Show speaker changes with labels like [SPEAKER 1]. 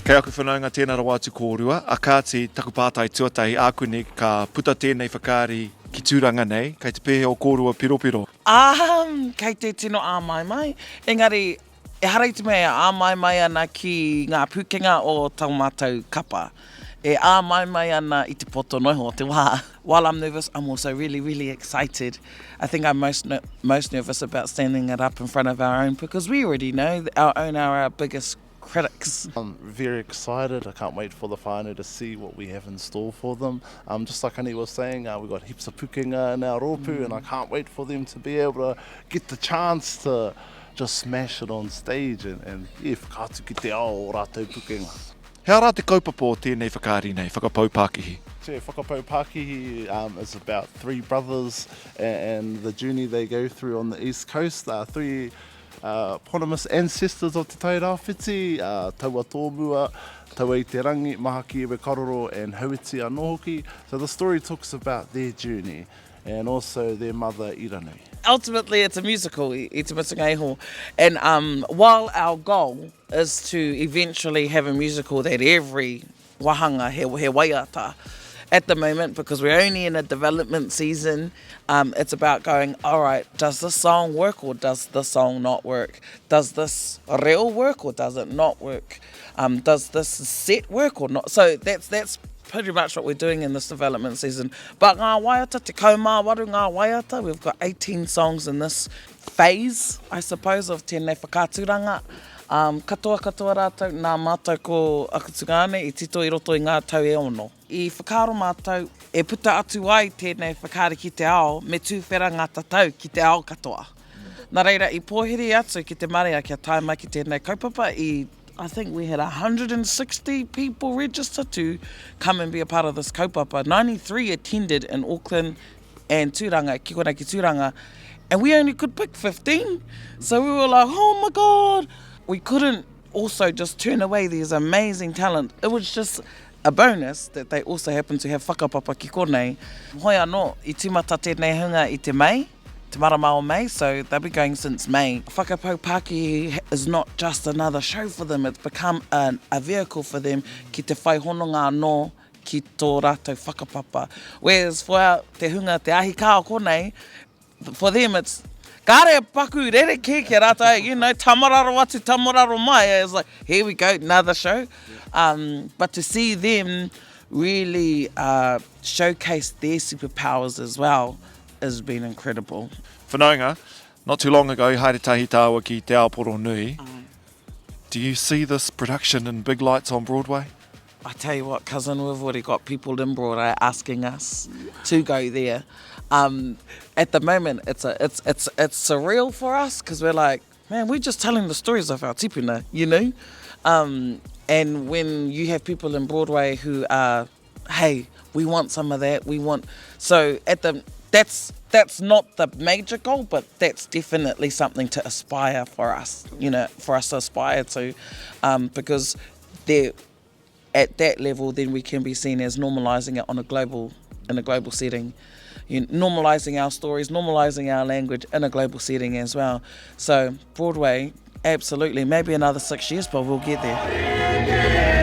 [SPEAKER 1] Kei aku whanaunga tēnā rawa atu kōrua, a kāti, taku pātai tuatahi ākuni ka puta tēnei whakaari ki Tūranga nei, kei te pēhea o kōrua piropiro?
[SPEAKER 2] Ahm, kei te tino āmaimai, engari ehara i te mea e āmaimai ana ki ngā pūkenga o tō mātou kapa. E āmaimai ana i te poto noa iho o te wā. While I'm nervous, I'm also really, really excited. I think I'm most, most nervous about standing it up in front of our own because we already know our own are our biggest critics.
[SPEAKER 3] I'm very excited. I can't wait for the whānau to see what we have in store for them. Um, just like Ani was saying, uh, we've got heaps of pukenga in our rōpū mm. and I can't wait for them to be able to get the chance to just smash it on stage and, and yeah, whakaatu ki te ao o rātou pukenga.
[SPEAKER 1] He aha rā te kaupapa o tēnei whakaari nei, Whakapau Pākihi?
[SPEAKER 3] Te Whakapau Pākihi um, is about three brothers and, and the journey they go through on the East Coast. Uh, three uh, eponymous ancestors of Te Tai Rāwhiti, uh, Taua Tōmua, Taua i te Rangi, Mahaki Ewe Karoro and Hauiti anō hoki. So the story talks about their journey and also their mother Iranui.
[SPEAKER 2] Ultimately it's a musical i, i te mutunga iho. And um, while our goal is to eventually have a musical that every wahanga he, he waiata at the moment because we're only in a development season um, it's about going all right does this song work or does this song not work does this reo work or does it not work um, does this set work or not so that's that's pretty much what we're doing in this development season but ngā waiata te kaumāwaru ngā waiata we've got 18 songs in this phase, I suppose, of tēnei whakaaturanga. Um, katoa katoa rātou, nā mātou ko aku tungāne i tito i roto i ngā tau e ono. I whakaaro mātou, e puta atu ai tēnei whakaari ki te ao, me tūwhera ngā tatau ki te ao katoa. Nā reira, i pōhiri atu ki te marea kia tae mai ki tēnei kaupapa i I think we had 160 people register to come and be a part of this kaupapa. 93 attended in Auckland and Tūranga, ki konei ki Tūranga, and we only could pick 15. So we were like, oh my God. We couldn't also just turn away these amazing talent. It was just a bonus that they also happened to have whakapapa ki konei. Hoi anō, i tīmata tēnei hunga i te Mei, te marama o Mei, so they'll be going since May. Whakapau Pākihi is not just another show for them, it's become a, a vehicle for them ki te whai hononga anō ki tō rātou whakapapa. Whereas for our, te hunga te ahi kā o konei, for them it's, kāre paku rerekē ki a rātou, you know, tamararo atu, tamararo mai, it's like, here we go, another show. Um, but to see them really uh, showcase their superpowers as well has been incredible.
[SPEAKER 1] Whanaunga, not too long ago, haere tahi tāua ki Te Aoporo Nui. Do you see this production in big lights on Broadway?
[SPEAKER 2] I tell you what, cousin, we've already got people in Broadway asking us to go there. Um, at the moment, it's, a, it's, it's, it's surreal for us because we're like, man, we're just telling the stories of our tipuna, you know? Um, and when you have people in Broadway who are, hey, we want some of that, we want... So at the that's that's not the major goal, but that's definitely something to aspire for us, you know, for us to aspire to, um, because there at that level, then we can be seen as normalising it on a global, in a global setting. You know, normalising our stories, normalising our language in a global setting as well. So Broadway, absolutely, maybe another six years, but we'll get there.